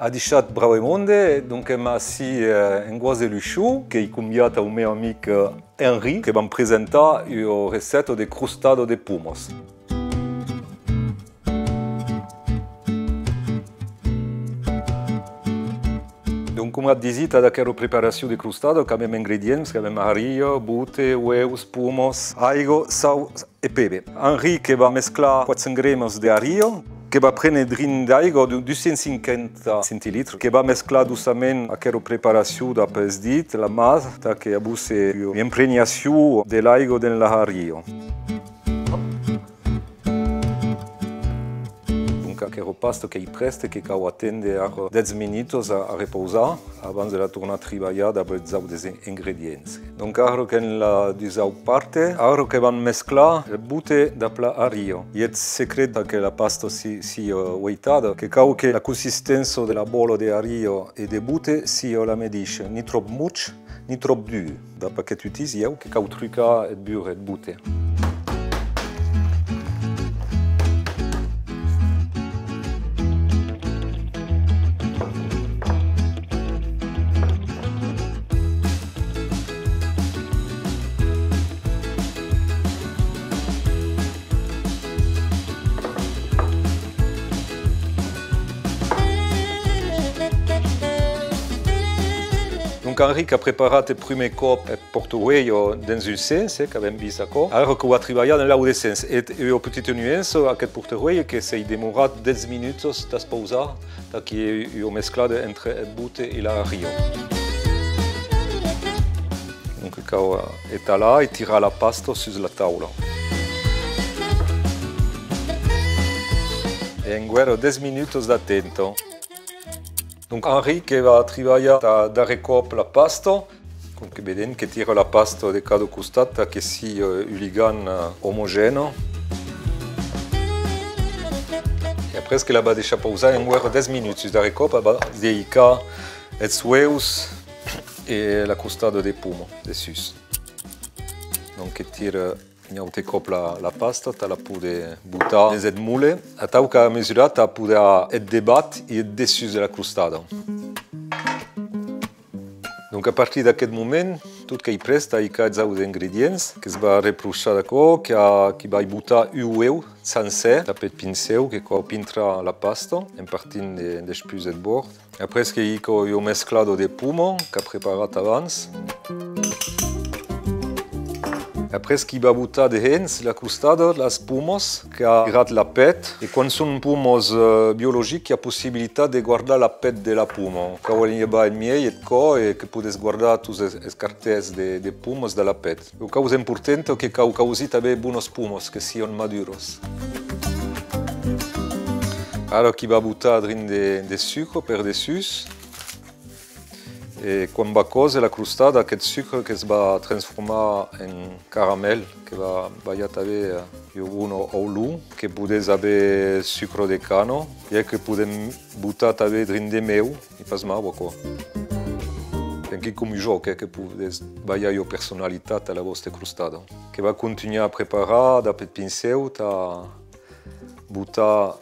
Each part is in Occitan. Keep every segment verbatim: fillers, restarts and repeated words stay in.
Adishatz brave monde, donc èm ací, eh, en Guas de Luchon, qu'èi convidat au meu amic, eh, Henri, que vam presentar ua recèpta de crostada de pomas. Donc, coma at disi, tad aquera preparacion de crostada, qu'avem ingredients, qu'avem haria, bote, ueus, pomas, aiga, sau, e pebe. Henri que va mesclar quate cents grèmas de haria, que va préner drin d'aiga de dus cents cinquanta centilitres, que va mesclar doçament aquera preparacion dab eth dit, la man, tà que abusse ua impregnacion de l'aiga dens la haria. Donc aquera pasta qu'ei prèsta, que cau aténder ara dètz minutas a, a repausar abans de la tornar tribalhar dab es autes ingredients. Donc, ara qu'èm la dusau part, ara que vam mesclar eth bote dab la haria. E eth secret tà que la pasta si, sia ueitada, que cau que la consisténcia de la bòla de haria e de bote sia la medisha, ni tròp moch, ni tròp dur. Dab aqueth utís, ieu, que cau trucar eth burre, eth bote. Donc Henri qu'a preparat eth prumèr còp eth pòrta-uelha dens un sens, eh, qu'avem vist aquò. Ara que va tribalhar dens l'aute sens. E, e ua petita nuança, aqueth pòrta-uelha que s'ei demorat dètz minutas tà's pausar, tà qu'i age ua mesclada entre eth bote e la haria. Donc cau, eh, etalar e tirar la pasta sus la taula. E enguèra dètz minutas d'aténta. Donc Henri que va tribalhar tà darrèr còp la pasta. Donc vedem que tira la pasta de cada costat tà que sia, eh, un ligam, eh, omogène. E après que la va deishar pausar enguèra dètz minutas. Sus darrèr còp, la va dedicar eths ueus e la crostada de poma dessús. Donc que tira un aute còp la, la pasta, tà la poder botar dens eth mole, atau qu'a mesurat tà poder hèr eth debat e eth dessús de la crostada. Donc a partir d'aqueth moment, tot qu'ei prèst tà hicar eths autes ingredients, que's va reprochar d'aquò, qu'a, qu'i vai botar un ueu sancèr dab eth pincèu, que cau pintrar la pasta en partint de, despús deth bòrd. Après que hica ua mesclada de poma qu'a preparat abans. Après qu'i va botar dehens la crostada las pomas qu'a tirat la pèth. E quan son pomas, eh, biologic, i a possibilitat de guardar la pèth de la poma. Cau enlevar eth miei, eth còr, e que podes guardar tots es, es cartèths de, de pomas de la pèth. Ua causa importanta que cau causir tanben bonas pomas, que sian maduras. Ara qu'i va botar drin de, de sucre per dessús. E quan va còser la crostada, aqueth sucre que's va transformar en caramèl, que va balhar tanben, eh, ua bona olor, que podes aver sucre de cana, e que podem botar tanben drin de mèu, ei pas mau aquò. Enquí com un jòc, eh, que podetz balhar ua personalitat a la vòsta crostada. Que va contunhar a preparar dab eth pincèu tà botar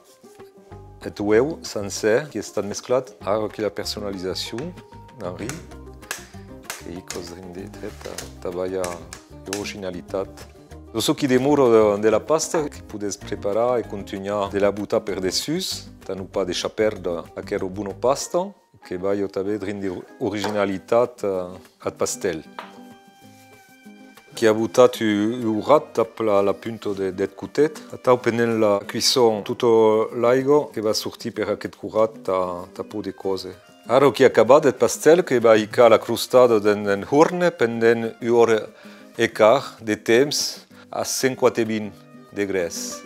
eth ueu sancèr qui ei estat mesclat. Ara que la personalizacion, Henri, que i còs drin de tret tà, tà balhar ua originalitat. Tot çò qui demora de, de la pasta, que podetz preparar e contunhar de la botar per dessús, tà non pas deishar pèrdre aquera bona pasta, que balha tanben drin de originalitat, eh, ath pastèl. Qui a botat u-, un horat dab la, la punta de, deth cotet, atau pendent la cuisson tota l'aiga que va sortir per aqueth horat tà, tà poder còser. Ara qu'i a acabat eth pastèl, que va hicar la crostada dens, dens horne pendent ua ora e quart de temps a cent quatre-vints degrés.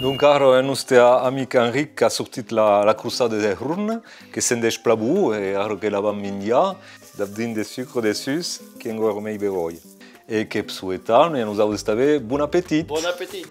Donc ara, eth nòste amic Henric a sortit la, la crostada deth horne, que senteish plan bon, e ara que la vam minjar, dab drin de sucre dessús, qu'ei enqüèra mei beròi. E que soetam, e a nosautes tanben, bon apetit! Bon apetit!